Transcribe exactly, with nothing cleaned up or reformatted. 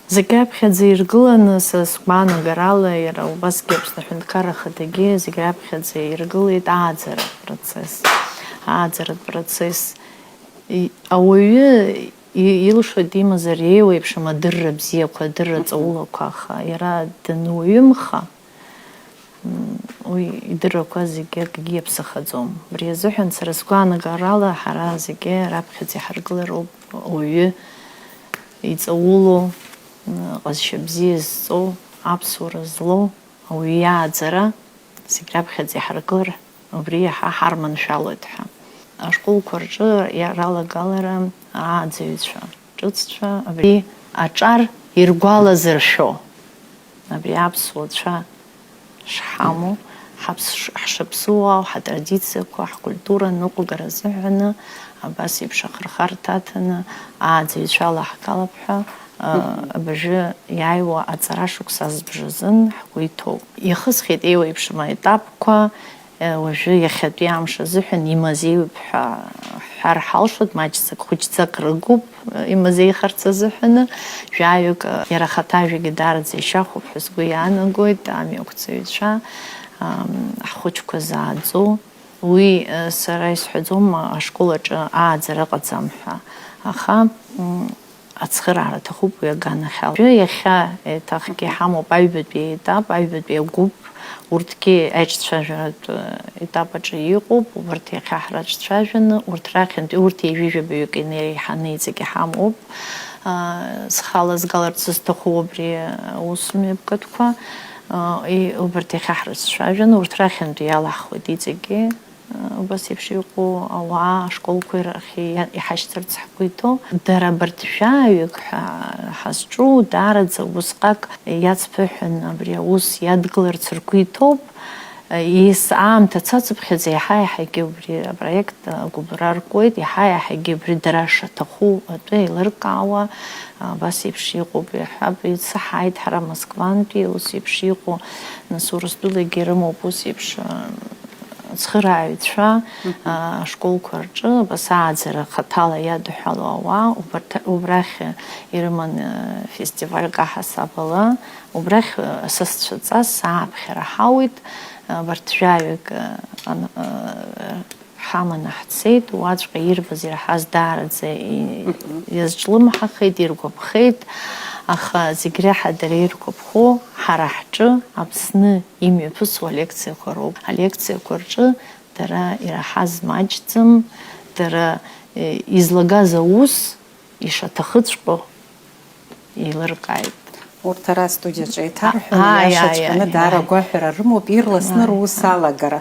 Зегь раԥхьаӡа иргыланы, са сгәаанагарала, иара убасгьы Аԥсны Аҳәынҭқарра Ахадагьы зегь раԥхьаӡа иргылеит ааӡара процесс, ааӡаратә процесс. И-, ауаҩы и-, илшоит имазар еиуеиԥшым адырра бзиақәа, адырра ҵаулақәа, аха иара дануаҩымха, м, уи идыррақәа зегьы акгьы иаԥсахаӡом. Убри азыҳәан сара сгәаанагарала ҳара зегьы раԥхьаӡа иҳаргылароуп ауаҩы иҵаулоу, ҟазшьа бзиа зҵоу, аԥсуара злоу ауаҩы иааӡара зегь раԥхьаӡа иҳаргылар, убри иаҳа ҳарманшәалоит ҳәа. Ашколқәа рҿы иаралагалара ааӡаҩцәа, ҿыццәа абри аҿар иргәалазыршәо, абри аԥсуа цәа шҳамоу, ҳаԥс-, ҳшаԥсыуаау, ҳатрадициақәа, ҳкультура ныҟәгара азыҳәаны, абас еиԥш ахырхарҭа аҭаны, ааӡаҩцәа алаҳгалап ҳәа, а, абыржәы иааиуа аҵара шықәса азбжазын ҳгәы иҭоуп. Ихысхьеит еиуеиԥшым аетапқәа, уажәы иахьатәи амш азыҳәан имазеиуп ҳәа ҳҳәар ҳалшоит, маҷӡак, хәыҷӡак рыгуп имазеихарц азыҳәаны, жәаҩык, иара ахаҭа ажәагьы даараӡа ишьахәуп ҳәа сгәы иаанагоит, амҩақәҵаҩцәа, ам, ҳхәыҷқәа зааӡо. Уи, сара исҳәаӡом, ашкол аҿы ааӡара ыҟаӡам ҳәа, аха, м, ацхыраара аҭахуп уи аганахьала. Уажәы иахьа еиҭахгьы ҳамоуп аҩбатәи аетап, аҩбатәи агәыԥ, урҭгьы аиҿцәажәаратә етап аҿы иҟоуп, убарҭ иахьа ҳрыҿцәажәаны, урҭ рахьынтәи урҭ ҩажәи жәабаҩык инеиҳаны иҵегьы ҳамоуп. Аа, схала згаларц сызҭаху убри аус мҩаԥгатәқәа, аа, и-, убарҭ иахьа ҳрыҿцәажәаны, урҭ рахьынтәи иалаҳхуеит иҵегьы. Убас еиԥш иҟоу ауаа ашколқәа рахь иа-, иҳашьҭырц ҳгәы иҭоу, дара абарҭ жәаҩык ҳәа ҳазҿу, даараӡа усҟак иацԥыҳәаны абри аус иадгыларц ргәы иҭоуп. Ес-, аамҭа цацыԥхьаӡа иаҳа-иаҳагьы убри апроект агәыбылра ркуеит, иаҳа-иаҳагьы убри дара шаҭаху атәы еилыркаауа, абас еиԥш иҟоуп, иаҳҳәап, ицаҳааит ҳара Москвантәи, ус еиԥш иҟоу, нас, Урыстәылагьы ирымоуп ус еиԥш, цхырааҩцәа, Мгм. а, ашколқәа рҿы абас ааӡара хаҭала иадҳәалоу ауаа, убарҭ, убрахь ирыман, а, фестивальк аҳасабала, убрахь, а, сасцәаҵас ааԥхьара ҳауит, а, абарҭ жәаҩык, а, ан-, а, ҳаманы ҳцеит, уаҵәҟьа ирбаз ираҳаз даараӡа и-, Мгм. иазҿлымҳахеит, иргәаԥхеит, аха зегь реиҳа дара иргәаԥхо, ҳара ҳҿы, Аԥсны имҩаԥысуа алекциақәа роуп. Алекциақәа рҿы дара ираҳаз маҷӡам, дара, е, излагаз аус ишаҭахыҵәҟьо еилыркааит. Урҭ ара астудиаҿы еиҭарҳәон, Ааи, иашаҵәҟьаны, ааи, даара ааи. агәаҳәара рымоуп, ирласны Ааи, рус ааи. алагара.